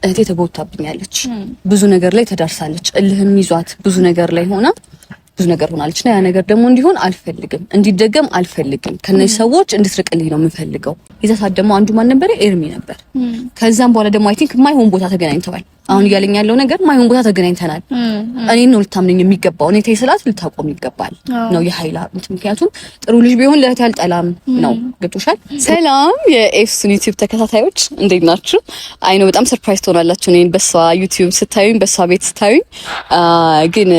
እህቴ ተጎድታብኛለች፣ ብዙ ነገር ላይ ተዳርሳለች፣ እልህም ይዟት ብዙ ነገር ላይ ሆና ብዙ ነገር ሆናለች እና ያ ነገር ደግሞ እንዲሆን አልፈልግም፣ እንዲደገም አልፈልግም። ከነዚህ ሰዎች እንድትርቅልኝ ነው የምፈልገው። የዛ ሰዓት ደግሞ አንዱ ማን ነበር? ኤርሚ ነበር። ከዛም በኋላ ደግሞ I think ማይሆን ቦታ ተገናኝተዋል። አሁን እያለኝ ያለው ነገር ማይሆን ቦታ ተገናኝተናል። እኔን ነው ልታምነኝ የሚገባው። እኔ ተይ ስላት ልታቆም ይገባል ነው የሀይላ። ምክንያቱም ጥሩ ልጅ ቢሆን ለእህቴ አልጠላም ነው። ገብቶሻል? ሰላም የኤፍሱን ዩቲዩብ ተከታታዮች እንዴት ናችሁ? I know በጣም surprise ትሆናላችሁ እኔን በሷ ዩቲዩብ ስታዩኝ፣ በሷ ቤት ስታዩኝ። ግን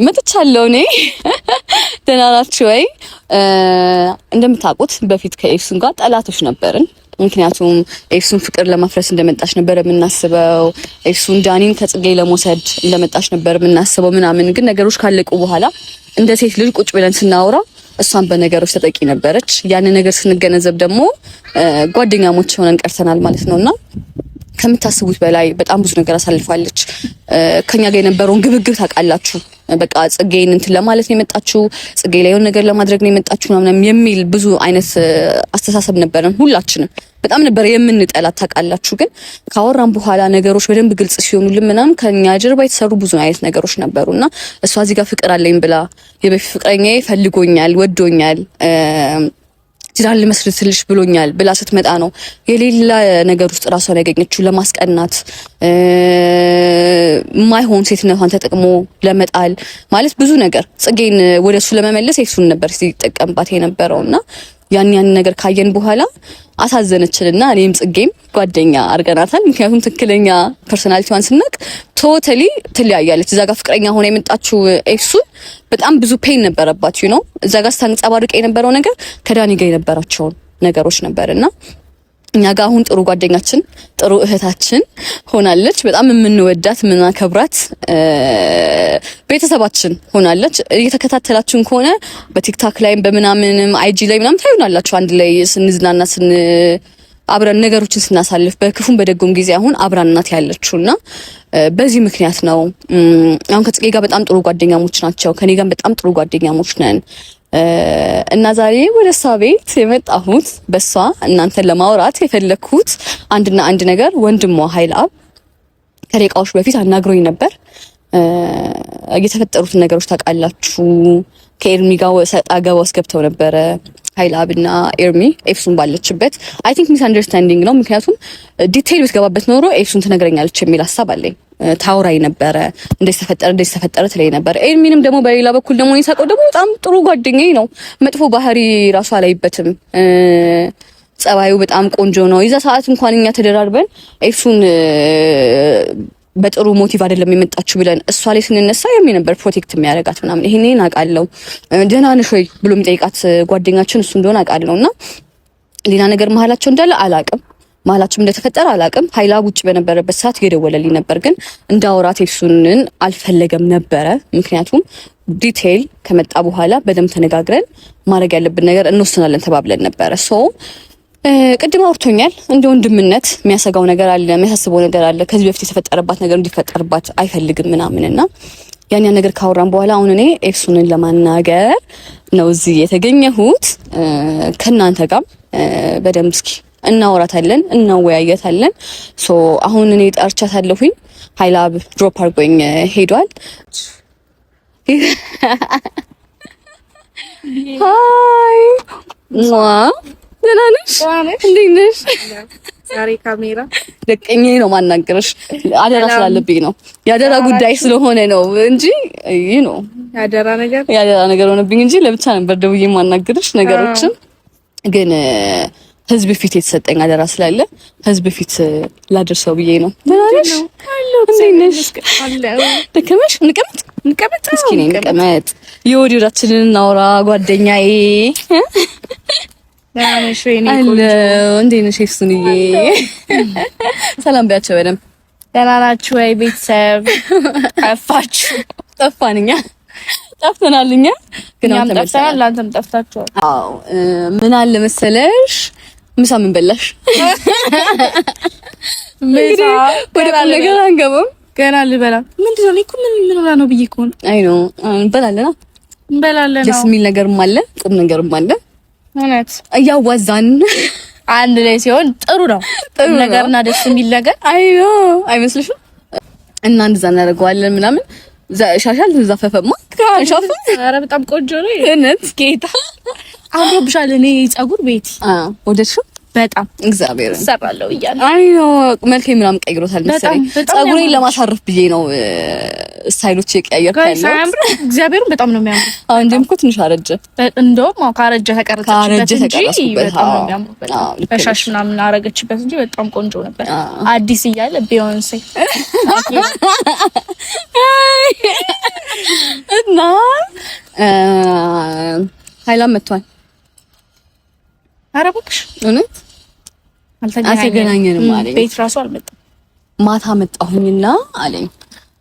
መጥቻለሁ እኔ። ደህና ናችሁ ወይ? እንደምታውቁት በፊት ከኤፍሱን ጋር ጠላቶች ነበርን። ምክንያቱም ኤፍሱን ፍቅር ለማፍረስ እንደመጣች ነበር የምናስበው። ኤፍሱን ዳኒን ከጽጌ ለመውሰድ እንደመጣች ነበር የምናስበው ምናምን። ግን ነገሮች ካለቁ በኋላ እንደ ሴት ልጅ ቁጭ ብለን ስናወራ እሷን በነገሮች ተጠቂ ነበረች። ያንን ነገር ስንገነዘብ ደግሞ ጓደኛሞች ሆነን ቀርተናል ማለት ነውና ከምታስቡት በላይ በጣም ብዙ ነገር አሳልፋለች። ከኛ ጋር የነበረውን ግብግብ ታውቃላችሁ። በቃ ጽጌን እንትን ለማለት ነው የመጣችሁ፣ ጽጌ ላይ የሆነ ነገር ለማድረግ ነው የመጣችሁ ምናምን የሚል ብዙ አይነት አስተሳሰብ ነበረን። ሁላችንም በጣም ነበር የምንጠላት ታውቃላችሁ። ግን ካወራን በኋላ ነገሮች በደንብ ግልጽ ሲሆኑልን ምናምን ከኛ ጀርባ የተሰሩ ብዙ አይነት ነገሮች ነበሩና እሷ እዚህ ጋር ፍቅር አለኝ ብላ የበፊት ፍቅረኛዬ ፈልጎኛል፣ ወዶኛል፣ ትዳር ልመስርትልሽ ብሎኛል ብላ ስትመጣ ነው የሌላ ነገር ውስጥ ራሷን ያገኘችው። ለማስቀናት ማይሆን ሴትነቷን ተጠቅሞ ለመጣል ማለት ብዙ ነገር ጽጌን ወደ እሱ ለመመለስ የሱን ነበር ሲጠቀምባት የነበረው እና ያን ያን ነገር ካየን በኋላ አሳዘነችንና እኔም ጽጌም ጓደኛ አድርገናታል። ምክንያቱም ትክክለኛ personality ዋን ስናቅ totally ትለያያለች። እዛ ጋር ፍቅረኛ ሆና የመጣችው ኤፍሱን በጣም ብዙ pain ነበረባት ነው። እዛ ጋር ስታንጸባርቅ የነበረው ነገር ከዳኒ ጋር የነበራቸውን ነገሮች ነበርና እኛ ጋር አሁን ጥሩ ጓደኛችን ጥሩ እህታችን ሆናለች። በጣም የምንወዳት የምናከብራት ቤተሰባችን ሆናለች። እየተከታተላችሁን ከሆነ በቲክታክ ላይም በምናምንም አይጂ ላይ ምናምን ታዩናላችሁ። አንድ ላይ ስንዝናና አብረን ነገሮችን ስናሳልፍ በክፉም በደጉም ጊዜ አሁን አብራን ናት ያለችውና በዚህ ምክንያት ነው አሁን ከጽጌ ጋር በጣም ጥሩ ጓደኛሞች ናቸው። ከኔ ጋር በጣም ጥሩ ጓደኛሞች ነን። እና ዛሬ ወደ እሷ ቤት የመጣሁት በሷ እናንተን ለማውራት የፈለግኩት አንድና አንድ ነገር ወንድሟ ኃይልአብ ከደቂቃዎች በፊት አናግሮኝ ነበር። የተፈጠሩትን ነገሮች ታውቃላችሁ። ከኤርሚ ጋር ሰጣ ገባ ውስጥ ገብተው ነበረ ኃይልአብና ኤርሚ ኤፍሱን ባለችበት። I think misunderstanding ነው። ምክንያቱም detail ብትገባበት ኖሮ ኤፍሱን ትነግረኛለች የሚል ሀሳብ አለኝ። ታውራኝ ነበረ፣ እንደዚህ ተፈጠረ እንደዚህ ተፈጠረ ትለኝ ነበረ። ኤርሚንም ደግሞ በሌላ በኩል ደግሞ እኔ ሳውቀው ደግሞ በጣም ጥሩ ጓደኛዬ ነው። መጥፎ ባህሪ ራሱ አላይበትም። ጸባዩ በጣም ቆንጆ ነው። የዛ ሰዓት እንኳን እኛ ተደራርበን ኤፍሱን በጥሩ motive አይደለም የመጣችሁ ብለን እሷ ላይ ስንነሳ ኤርሚ ነበር protect የሚያደርጋት ምናምን። ይሄንን አውቃለሁ። ደህና ነሽ ወይ ብሎ የሚጠይቃት ጓደኛችን እሱ እንደሆነ አውቃለሁ። እና ሌላ ነገር መሀላቸው እንዳለ አላውቅም። መሀላቸው እንደተፈጠረ አላውቅም። ሀይላ ውጭ በነበረበት ሰዓት እየደወለልኝ ነበር፣ ግን እንዳወራት ኤፍሱንን አልፈለገም ነበረ። ምክንያቱም detail ከመጣ በኋላ በደንብ ተነጋግረን ማድረግ ያለብን ነገር እንወስናለን ተባብለን ነበረ። So ቅድም አውርቶኛል። እንደ ወንድምነት የሚያሰጋው ነገር አለ፣ የሚያሳስበው ነገር አለ። ከዚህ በፊት የተፈጠረባት ነገር እንዲፈጠርባት አይፈልግም ምናምን እና ያን ያን ነገር ካወራን በኋላ አሁን እኔ ኤፍሱንን ለማናገር ነው እዚህ የተገኘሁት። ከእናንተ ጋር በደንብ እስኪ እናወራታለን፣ እናወያየታለን። So አሁን እኔ ጠርቻታለሁኝ። ሀይላብ drop አድርጎኝ ሄዷል። Hi ደህና ነሽ? እንዴት ነሽ? ዛሬ ካሜራ ደቀኝ ነው ማናገርሽ። አደራ ስላለብኝ ነው፣ የአደራ ጉዳይ ስለሆነ ነው እንጂ ይህ ነው የአደራ ነገር ሆነብኝ እንጂ ለብቻ ነበር ደውዬ ማናገርሽ ነገሮችን። ግን ህዝብ ፊት የተሰጠኝ አደራ ስላለ ህዝብ ፊት ላደርሰው ብዬ ነው። ደህና ነሽ? እንዴት ነሽ? ደከመሽ? እንቀመጥ እንቀመጥ፣ እስኪ ነይ እንቀመጥ፣ የወዲዳችንን እናውራ ጓደኛዬ። እንዴት ነሽ ኤፍሱንዬ? ሰላም በያቸው በደንብ። ደህና ናችሁ ወይ ቤተሰብ? ጠፋችሁ? ጠፋን እኛ ጠፍተናል። እኛ ግን እኛም ጠፍተናል፣ እናንተም ጠፍታችኋል። አዎ ምን አለ መሰለሽ፣ ምሳ ምን በላሽ? ምሳ ወደ ቁም ነገር አንገባም። ገና ልበላ። ምንድን ነው እኔ እኮ ምን ምን ሆና ነው ብዬ እኮ ነው። አይ ነው እንበላለን፣ እንበላለን። ደስ የሚል ነገርም አለ፣ ቁም ነገርም አለ። እውነት እያዋዛን አንድ ላይ ሲሆን ጥሩ ነው፣ ጥሩ ነገርና ደስ የሚል ነገር። አይ ነው አይመስልሽም? እና እንደዛ እናደርገዋለን ምናምን። ሻሻል ተዛፈፈማ ሻፍ። ኧረ በጣም ቆንጆ ነው። እውነት ጌታ አምሮብሻል። እኔ ፀጉር ቤቲ ወደድሽው? በጣም። እግዚአብሔር እሰራለሁ እያለ። አይ ነው፣ መልኬ ምናምን ቀይሮታል መሰለኝ። ፀጉሬን ለማሳረፍ ብዬ ነው style ኦች የቀያየርኩ ያለው። እግዚአብሔርን በጣም ነው የሚያምሩ። አሁን እንደውም እኮ ትንሽ አረጀ። እንደውም አዎ ካረጀ ተቀረጸችበት እንጂ በጣም ነው የሚያምሩ። በጣም በሻሽ ምናምን አረገችበት እንጂ በጣም ቆንጆ ነበር። አዲስ እያለ ቢዮንሴ። እና ሀይላም መጥቷል። ኧረ እባክሽ። እውነት አልተገናኘንም አለኝ። ቤት ራሱ አልመጣም። ማታ መጣሁኝና አለኝ።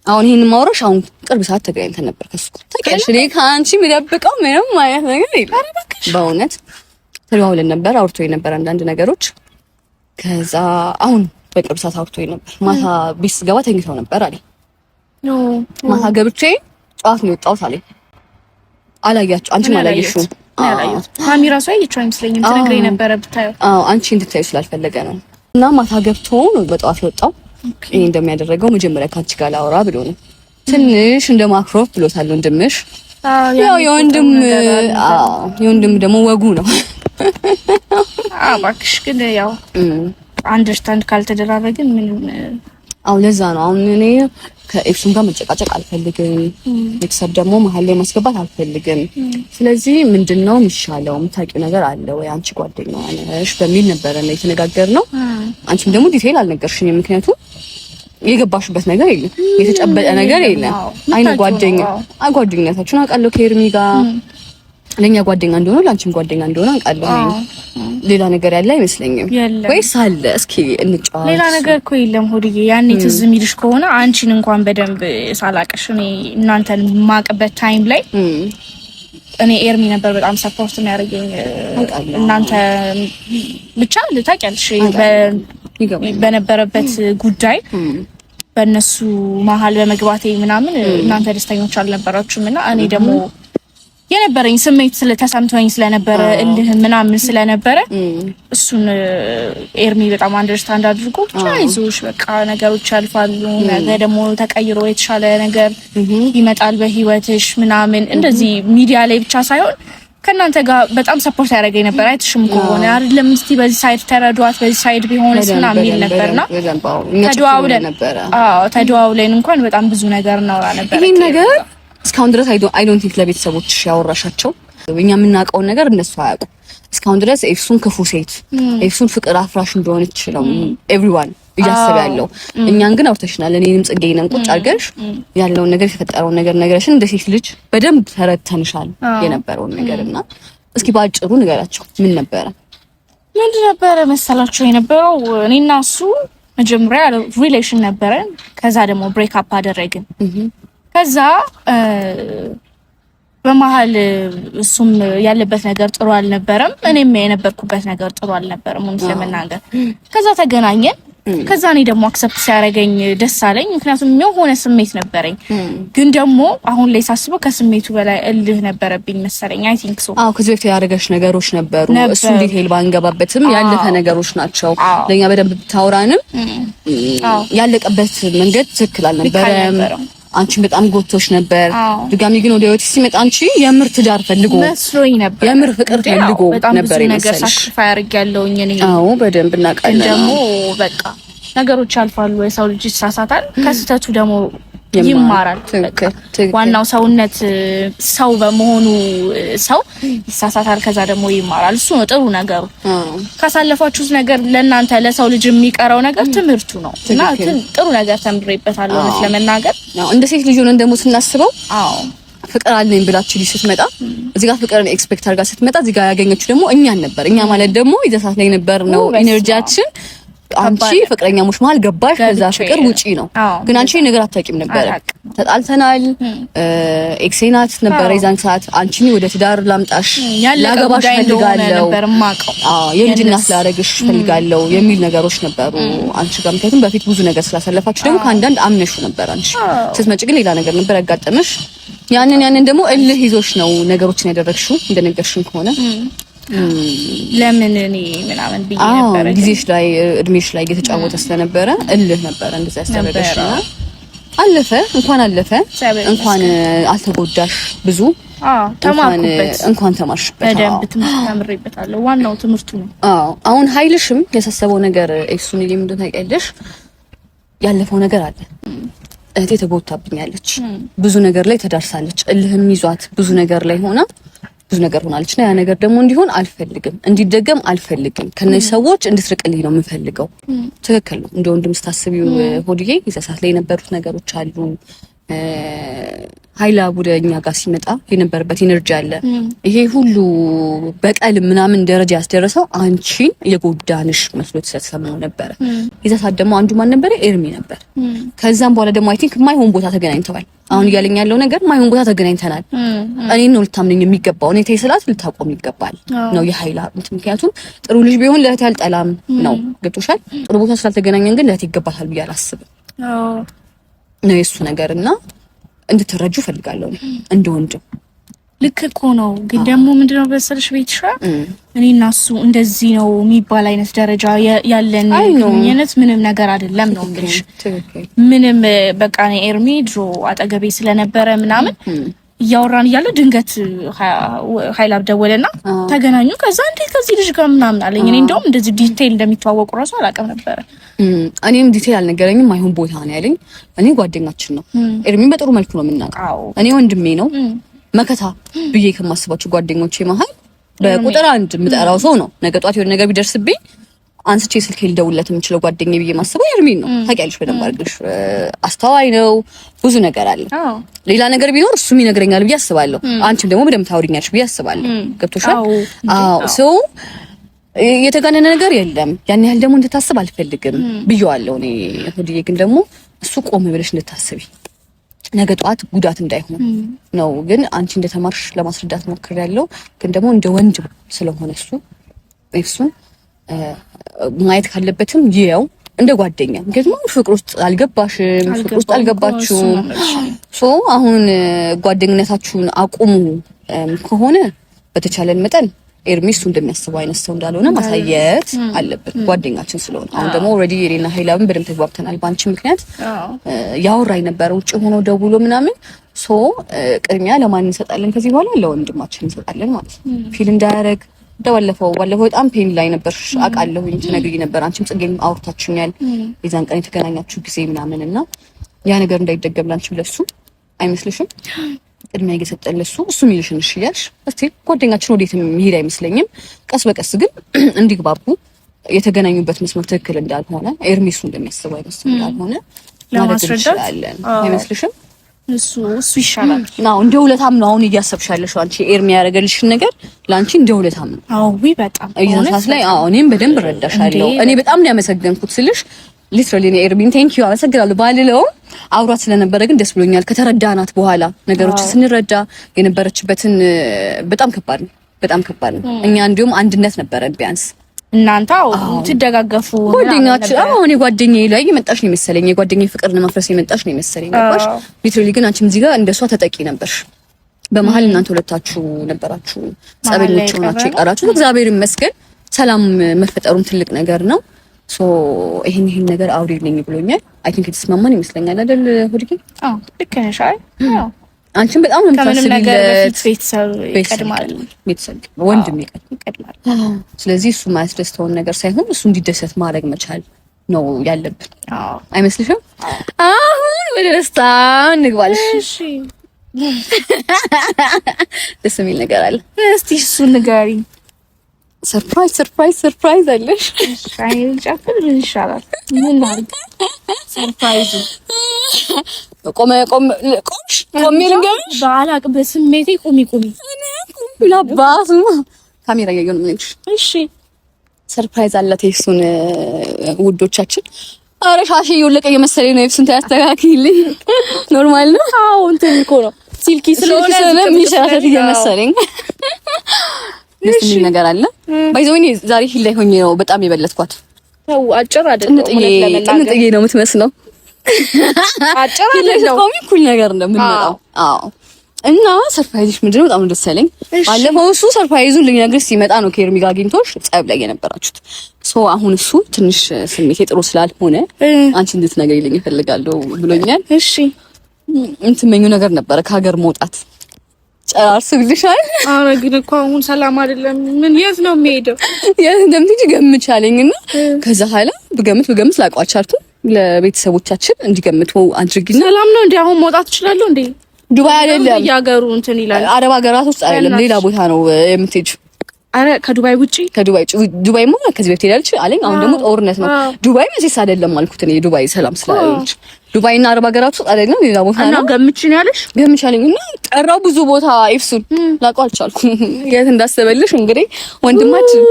አሁን ይሄን ማውራሽ አሁን ቅርብ ሰዓት ተገናኝተን ነበር ከሱ ጋር። ታውቂያለሽ፣ እኔ ከአንቺ የምደብቀው ምንም አይነት ነገር የለም። በእውነት ተደዋውለን ነበር፣ አውርቶኝ ነበር አንዳንድ ነገሮች። ከዛ አሁን በቅርብ ሰዓት አውርቶኝ ነበር። ማታ ቤት ስገባ ተኝተው ነበር አለኝ። ማታ ገብቼ ጠዋት ነው የወጣሁት አለኝ። አላያችሁ፣ አንቺም አላየሽውም። ማሚ ራሱ ያየችው አይመስለኝም። ትነግረኝ ነበረ ብታየው። አዎ፣ አንቺ እንድታዩ ስላልፈለገ ነው። እና ማታ ገብቶ ነው በጠዋት የወጣው። ይሄ እንደሚያደረገው መጀመሪያ ካንቺ ጋር ላውራ ብሎ ነው። ትንሽ እንደ ማክሮፍ ብሎታል ወንድምሽ። ያው የወንድም፣ አዎ የወንድም ደግሞ ወጉ ነው። አዎ እባክሽ፣ ግን ያው understand ካልተደራረግን ምንም። አዎ ለዛ ነው አሁን እኔ ከኤፍሱን ጋር መጨቃጨቅ አልፈልግም። ቤተሰብ ደግሞ መሀል ላይ ማስገባት አልፈልግም። ስለዚህ ምንድነው የሚሻለው፣ የምታውቂው ነገር አለ ወይ፣ አንቺ ጓደኛዋ ነሽ በሚል ነበረ ነው የተነጋገርነው። አንቺም ደግሞ detail አልነገርሽኝም፣ ምክንያቱም የገባሽበት ነገር የለም፣ የተጨበጠ ነገር የለም። አይነ ጓደኛ አይ ጓደኝነታችሁን አውቃለሁ ከኤርሚ ጋር፣ ለኛ ጓደኛ እንደሆነ ለአንቺም ጓደኛ እንደሆነ አውቃለሁ። ሌላ ነገር ያለ አይመስለኝም። ወይስ አለ? እስኪ እንጫወት። ሌላ ነገር እኮ የለም ሆድዬ። ያኔ ትዝ የሚልሽ ከሆነ አንቺን እንኳን በደንብ ሳላቅሽ እኔ እናንተን ማቅበት time ላይ እኔ ኤርሚ ነበር በጣም support የሚያደርገኝ። እናንተ ብቻ ታውቂያለሽ፣ በነበረበት ጉዳይ በእነሱ መሀል በመግባቴ ምናምን እናንተ ደስተኞች አልነበራችሁም እና እኔ ደግሞ የነበረኝ ስሜት ስለተሰምቶኝ ስለነበረ እልህ ምናምን ስለነበረ እሱን ኤርሚ በጣም understand አድርጎ ብቻ አይዞሽ በቃ ነገሮች ያልፋሉ፣ ነገ ደግሞ ተቀይሮ የተሻለ ነገር ይመጣል በህይወትሽ ምናምን፣ እንደዚህ ሚዲያ ላይ ብቻ ሳይሆን ከእናንተ ጋር በጣም support ያደረገኝ ነበር። አይተሽም ከሆነ አይደለም እስቲ በዚህ side ተረዷት፣ በዚህ side ቢሆንስ ምናምን የሚል ነበርና ተደዋውለን፣ አዎ ተደዋውለን እንኳን በጣም ብዙ ነገር እናወራ ነበር። ይሄን ነገር እስካሁን ድረስ I don't think ለቤተሰቦች ያወራሻቸው። እኛ የምናውቀውን ነገር እነሱ አያውቁም። እስካሁን ድረስ ኤፍሱን ክፉ ሴት፣ ኤፍሱን ፍቅር አፍራሽ እንደሆነች ነው everyone እያሰበ ያለው። እኛን ግን አውርተሽናል። እኔንም ጽጌንም ቁጭ አድርገሽ ያለውን ነገር፣ የተፈጠረውን ነገር ነገረሽን። እንደ ሴት ልጅ በደንብ ተረድተንሻል የነበረውን ነገር። እና እስኪ በአጭሩ ንገራቸው፣ ምን ነበረ? ምንድን ነበረ መሰላችሁ የነበረው፣ እኔና እሱ መጀመሪያ relation ነበረን። ከዛ ደግሞ break up አደረግን። ከዛ በመሀል እሱም ያለበት ነገር ጥሩ አልነበረም፣ እኔም የነበርኩበት ነገር ጥሩ አልነበረም እውነት ለመናገር። ከዛ ተገናኘን። ከዛ እኔ ደግሞ accept ሲያደርገኝ ደስ አለኝ። ምክንያቱም የሆነ ስሜት ነበረኝ፣ ግን ደግሞ አሁን ላይ ሳስበው ከስሜቱ በላይ እልህ ነበረብኝ መሰለኝ። I think so። አዎ፣ ከዚህ በፊት ያደረገሽ ነገሮች ነበሩ። እሱ detail ባንገባበትም ያለፈ ነገሮች ናቸው። ለኛ በደንብ ብታወራንም ያለቀበት መንገድ ትክክል አልነበረም። አንቺን በጣም ጎቶሽ ነበር። ድጋሚ ግን ወደ ህይወት ሲመጣ አንቺ የምር ትዳር ፈልጎ መስሎኝ ነበር። የምር ፍቅር ፈልጎ ነበር የመሰለሽ። ነገር sacrifice አድርጌያለሁኝ እኔ። አዎ በደንብ እናውቃለን። ደግሞ በቃ ነገሮች ያልፋሉ። የሰው ልጅ ይሳሳታል፣ ከስህተቱ ደግሞ ይማራል። ዋናው ሰውነት ሰው በመሆኑ ሰው ይሳሳታል፣ ከዛ ደግሞ ይማራል። እሱ ነው ጥሩ ነገሩ። ካሳለፋችሁት ነገር ለእናንተ ለሰው ልጅ የሚቀረው ነገር ትምህርቱ ነው እና ጥሩ ነገር ተምሬበታለሁ እውነት ለመናገር። እንደ ሴት ልጅ ሆነን ደግሞ ስናስበው፣ አዎ ፍቅር አለኝ ብላችሁ ልጅ ስትመጣ እዚህ ጋር ፍቅርን expect አድርጋ ስትመጣ እዚህ ጋር ያገኘችው ደግሞ እኛን ነበር። እኛ ማለት ደግሞ የዛ ሰዓት ላይ ነበር ነው energy ያችን፣ አንቺ ፍቅረኛሞች መሀል ገባሽ፣ ከዛ ፍቅር ውጪ ነው። ግን አንቺ ነገር አታውቂም ነበረ። ተጣልተናል፣ ex ኤ ናት ነበረ የዛን ሰዓት። አንቺን ወደ ትዳር ላምጣሽ፣ ላገባሽ ፈልጋለሁ፣ አዎ የልጅ እናት ላደርግሽ ፈልጋለሁ የሚል ነገሮች ነበሩ አንቺ ጋር። ምክንያቱም በፊት ብዙ ነገር ስላሳለፋችሁ ደግሞ ከአንዳንድ አምነሹ ነበር። አንቺ ስትመጪ ግን ሌላ ነገር ነበር ያጋጠመሽ። ያንን ደግሞ እልህ ይዞሽ ነው ነገሮችን ያደረግሽው እንደነገርሽን ከሆነ። ለምን እኔ ምናምን ብዬ ነበረ። ጊዜሽ ላይ እድሜሽ ላይ እየተጫወተ ስለነበረ እልህ ነበረ እንደዛ ያስደረገሽ እና አለፈ። እንኳን አለፈ፣ እንኳን አልተጎዳሽ ብዙ። ተማርኩበት፣ እንኳን ተማርሽበት፣ በደንብ ትምህርት ተምሬበታለሁ። ዋናው ትምህርቱ ነው። አዎ አሁን ኃይልሽም ያሳሰበው ነገር እሱን እኔም እንደሆነ ታውቂያለሽ፣ ያለፈው ነገር አለ። እህቴ ተጎድታብኛለች፣ ብዙ ነገር ላይ ተዳርሳለች፣ እልህም ይዟት ብዙ ነገር ላይ ሆና ብዙ ነገር ሆናለች እና ያ ነገር ደግሞ እንዲሆን አልፈልግም፣ እንዲደገም አልፈልግም። ከነዚህ ሰዎች እንድትርቅልኝ ነው የምፈልገው። ትክክል ነው። እንደ ወንድም ስታስቢው ሆድዬ የዛ ሰዓት ላይ የነበሩት ነገሮች አሉ። ሀይላ ወደ እኛ ጋር ሲመጣ የነበረበት energy አለ። ይሄ ሁሉ በቀል ምናምን ደረጃ ያስደረሰው አንቺን የጎዳንሽ መስሎት ስለተሰማው ነበረ። የዛ ሰዓት ደግሞ አንዱ ማን ነበረ? ኤርሚ ነበር። ከዛም በኋላ ደግሞ I think ማይሆን ቦታ ተገናኝተዋል። አሁን እያለኝ ያለው ነገር ማይሆን ቦታ ተገናኝተናል። እኔን ነው ልታምነኝ የሚገባው። እኔ ተይ ስላት ልታቆም ይገባል ነው የሀይላ። ምክንያቱም ጥሩ ልጅ ቢሆን ለእህቴ አልጠላም ነው። ገብቶሻል? ጥሩ ቦታ ስላልተገናኘን ግን ለእህቴ ይገባታል ብዬ አላስብም ነው የእሱ ነገር እና እንድትረጁ እፈልጋለሁ እንደ ወንድም። ልክ እኮ ነው። ግን ደግሞ ምንድነው በሰልሽ ቤትሻ እኔ እና እሱ እንደዚህ ነው የሚባል አይነት ደረጃ ያለን ግንኙነት ምንም ነገር አይደለም ነው የምልሽ። ምንም በቃ እኔ ኤርሚ ድሮ አጠገቤ ስለነበረ ምናምን እያወራን እያለ ድንገት ሀይላብ ደወለና ተገናኙ። ከዛ እንዴት ከዚህ ልጅ ጋር ምናምን አለኝ። እኔ እንደውም እንደዚህ detail እንደሚተዋወቁ እራሱ አላውቅም ነበረ። እኔም detail አልነገረኝም። አይሆን ቦታ ነው ያለኝ። እኔ ጓደኛችን ነው ኤርሚን በጥሩ መልኩ ነው የምናውቀው። እኔ ወንድሜ ነው መከታ ብዬ ከማስባቸው ጓደኞቼ መሀል በቁጥር አንድ የምጠራው ሰው ነው። ነገ ጧት የሆነ ነገር ቢደርስብኝ አንስቼ ስልክ ልደውልለት የምችለው ጓደኛዬ ብዬ ማስበው ኤርሚን ነው። ታውቂያለሽ በደንብ አድርገሽ። አስተዋይ ነው፣ ብዙ ነገር አለ። ሌላ ነገር ቢኖር እሱም ይነግረኛል ብዬ አስባለሁ። አንቺም ደግሞ በደንብ ታውሪኛለሽ ብዬ አስባለሁ። ገብቶሻል? አዎ። ሰው የተጋነነ ነገር የለም። ያን ያህል ደግሞ እንድታስብ አልፈልግም ብዬዋለሁ እኔ ሁልዬ። ግን ደግሞ እሱ ቆም ብለሽ እንድታስቢ ነገ ጠዋት ጉዳት እንዳይሆን ነው። ግን አንቺ እንደተማርሽ ለማስረዳት ሞክሬያለሁ። ግን ደግሞ እንደ ወንድም ስለሆነ እሱ እሱን ማየት ካለበትም ይየው እንደ ጓደኛ። ምክንያቱም አሁን ፍቅር ውስጥ አልገባሽም፣ ፍቅር ውስጥ አልገባችሁም። so አሁን ጓደኝነታችሁን አቁሙ ከሆነ በተቻለን መጠን ኤርሚ እሱ እንደሚያስበው አይነት ሰው እንዳልሆነ ማሳየት አለብን፣ ጓደኛችን ስለሆነ። አሁን ደግሞ already እኔና ሀይላብን በደንብ ተግባብተናል። በአንቺ ምክንያት ያወራኝ ነበረ ውጭ ሆኖ ደውሎ ምናምን። so ቅድሚያ ለማን እንሰጣለን? ከዚህ በኋላ ለወንድማችን እንሰጣለን ማለት ነው። feel እንዳያረግ እንደባለፈው ባለፈው በጣም pain ላይ ነበርሽ አውቃለሁኝ። ትነግሪኝ ነበር፣ አንቺም ጽጌም አውርታችሁኛል የዛን ቀን የተገናኛችሁ ጊዜ ምናምን እና ያ ነገር እንዳይደገም ላንቺም ለሱ አይመስልሽም? ቅድሚያ እየሰጠን ለሱ እሱ የሚልሽን እሺ እያልሽ እስቲ ጓደኛችን ወዴት የሚሄድ አይመስለኝም። ቀስ በቀስ ግን እንዲግባቡ የተገናኙበት መስመር ትክክል እንዳልሆነ ኤርሚሱ እንደሚያስበው አይመስል እንዳልሆነ ማለት እንችላለን። አይመስልሽም? እሱ እሱ ይሻላል። አዎ እንደ ውለታም ነው አሁን እያሰብሽ ያለሽው አንቺ ኤርሚ ያደረገልሽን ነገር ለአንቺ እንደ ውለታም ነው። አዎ በጣም እየሳት ላይ አዎ እኔም በደንብ እረዳሻለሁ። እኔ በጣም ነው ያመሰገንኩት ስልሽ literally እኔ ኤርሚን thank you አመሰግናለሁ ባልለውም አውራት ስለነበረ ግን ደስ ብሎኛል። ከተረዳናት በኋላ ነገሮችን ስንረዳ የነበረችበትን በጣም ከባድ ነው፣ በጣም ከባድ ነው። እኛ እንዲሁም አንድነት ነበረን ቢያንስ እናንተ ትደጋገፉ ጓደኛችን። አዎ እኔ ጓደኛዬ ላይ የመጣሽ ነው የመሰለኝ፣ የጓደኛዬ ፍቅር ለማፍረስ የመጣሽ ነው የመሰለኝ። ገባሽ? literally ግን አንቺም እዚህ ጋር እንደሷ ተጠቂ ነበርሽ። በመሀል እናንተ ሁለታችሁ ነበራችሁ ጸበኞች ሆናችሁ የቀራችሁ። እግዚአብሔር ይመስገን ሰላም መፈጠሩም ትልቅ ነገር ነው። so ይሄን ይሄን ነገር አውሪልኝ ብሎኛል። I think የተስማማን ይመስለኛል አይደል ሆድጌ? አዎ ልክ ነሽ። አይ አዎ አንቺም በጣም ነው የምታስቢለት። ቤተሰብ ይቀድማል፣ ቤተሰብ ወንድም ይቀድማል። ስለዚህ እሱ የማያስደስተውን ነገር ሳይሆን እሱ እንዲደሰት ማድረግ መቻል ነው ያለብን። አዎ አይመስልሽም? አሁን ወደ ደስታ እንግባልሽ። እሺ ደስ የሚል ነገር አለ። እስቲ እሱን ንገሪኝ። surprise surprise surprise አለሽ። አይኔን ጨፍን ምን ይሻላል? ምን ላድርግ? surprise ኡ ቆመ ቆመ ቆምሽ ቆሜ ልንገርሽ ባላቅ በስሜቴ ቁሚ ቁሚ ላባሱ ካሜራ እያየሁ ነው የምልሽ። እሺ surprise አላት የሱን ውዶቻችን። ኧረ ሻሼ እየወለቀ እየመሰለኝ ነው። ኤፍሱን ታያስተካክልኝ። normal ነው። አዎ እንትን እኮ ነው silky ስለሆነ የሚሸራተት እየመሰለኝ ደስ የሚል ነገር አለ። by the way ዛሬ heel ላይ ሆኜ ነው በጣም የበለጥኳት። ተው አጭር አይደለም፣ ጥንጥዬ ነው የምትመስለው። አጭር አይደለም። ቆሚ እኩል ነገር ነው የምንመጣው። አዎ እና surprise ሽ ምንድነው? በጣም ደስ ያለኝ። ባለፈው እሱ surprise ኡን ልነግርሽ ሲመጣ ነው ከኤርሚ ጋር አግኝቶሽ ጸብ ላይ የነበራችሁት። So አሁን እሱ ትንሽ ስሜቴ ጥሩ ስላልሆነ አንቺ እንድትነግሪልኝ እፈልጋለሁ ብሎኛል። እሺ። እንትመኙ ነገር ነበረ ከሀገር መውጣት ጨራርስብልሻል። አረ ግን እኮ አሁን ሰላም አይደለም። ምን የት ነው የሚሄደው? የት እንደምትሄጂ ገምቻለኝ እና ከዛ ኋላ ብገምት ብገምት ላውቀው አልቻልኩም። ለቤተሰቦቻችን እንዲገምቱ አድርጊና ሰላም ነው እንዴ? አሁን መውጣት እችላለሁ እንዴ? ዱባይ አይደለም፣ ያገሩ እንትን ይላል። አረብ ሀገራት ውስጥ አይደለም፣ ሌላ ቦታ ነው የምትሄጂው። አረ ከዱባይ ውጪ? ከዱባይ ውጪ። ዱባይማ ከዚህ በፊት ሄዳለች አለኝ። አሁን ደግሞ ጦርነት ነው። ዱባይ መቼስ አይደለም አልኩት እኔ ዱባይ ሰላም ስላለች ዱባይና አረብ ሀገራት ውስጥ አይደለም፣ ሌላ ቦታ ነው። እና ገምች ነው ያለሽ? ገምች አለኝ እና ጠራው ብዙ ቦታ ኤፍሱን ላውቀው አልቻልኩም። የት እንዳሰበልሽ እንግዲህ ወንድማችን።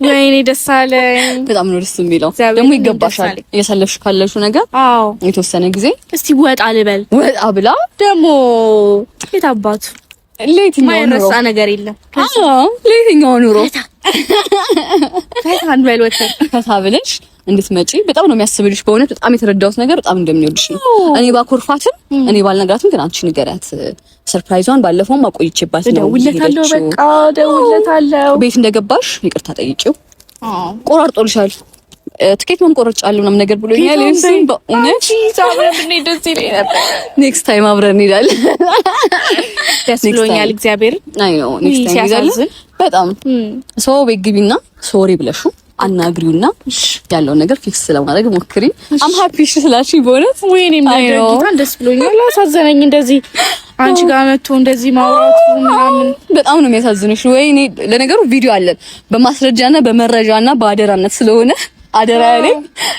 ወይኔ ደስ አለኝ። በጣም ነው ደስ የሚለው። ደግሞ ይገባሻል። እያሳለፍሽ ካለሽው ነገር አዎ የተወሰነ ጊዜ እስቲ ወጣ ልበል። ወጣ ብላ ደግሞ የት አባቱ ለየትኛው ኑሮ ማይረሳ ነገር የለም። አዎ ለየትኛው ኑሮ ፈታ እንበል ወተን ፈታ ብለሽ እንድትመጪ በጣም ነው የሚያስብልሽ። በእውነት በጣም የተረዳሁት ነገር በጣም እንደሚወድሽ ነው። እኔ ባኮርፋትም እኔ ባልነግራትም ግን አንቺ ንገሪያት። Surprise ኧን ባለፈውም አቆይቼባት ነው። እደውልለታለሁ፣ በቃ እደውልለታለሁ። ቤት እንደገባሽ ይቅርታ ጠይቂው። ቆራርጦልሻል፣ ትኬት መንቆረጫለሁ ምናምን ነገር ብሎኛል። እሱም በእውነት next time አብረን እንሄዳለን። ደስ ብሎኛል። እግዚአብሔር አይ ነው next time እንሄዳለን። በጣም ሰው ቤት ግቢና sorry ብለሽው አናግሪውና ያለውን ነገር fix ለማድረግ ሞክሪ። I'm happy ስላልሽኝ በእውነት ወይኔ ጌታን ደስ ብሎኛል። አሳዘነኝ እንደዚህ አንቺ ጋር መጥቶ እንደዚህ ማውራቱ ምናምን በጣም ነው የሚያሳዝንሽ። ወይኔ ለነገሩ ቪዲዮ አለን በማስረጃና በመረጃና በአደራነት ስለሆነ አደራ ያለኝ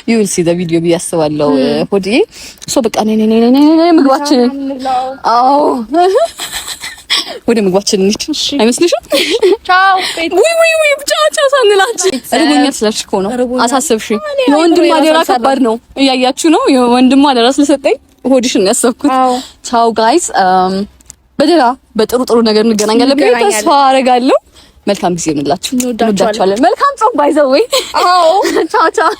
you will see the video ብዬ አስባለሁ። ሆድዬ so በቃ ነይ ነይ ነይ ነይ ምግባችንን፣ አዎ ወደ ምግባችን እንሂድ አይመስልሽም? ቻው። ውይ ውይ ውይ ቻው ቻው ሳንላችሁ እርቦኛል ስላልሽ እኮ ነው አሳሰብሽኝ። የወንድም አደራ ከባድ ነው፣ እያያችሁ ነው። የወንድም አደራ ስለሰጠኝ ሆድሽን ያሰብኩት። ቻው guys፣ በደህና በጥሩ ጥሩ ነገር እንገናኛለን ብዬ ተስፋ አደርጋለሁ። መልካም ጊዜ እንላችሁ። እንወዳችኋለን። መልካም ጾም by the way። አዎ ቻው ቻው።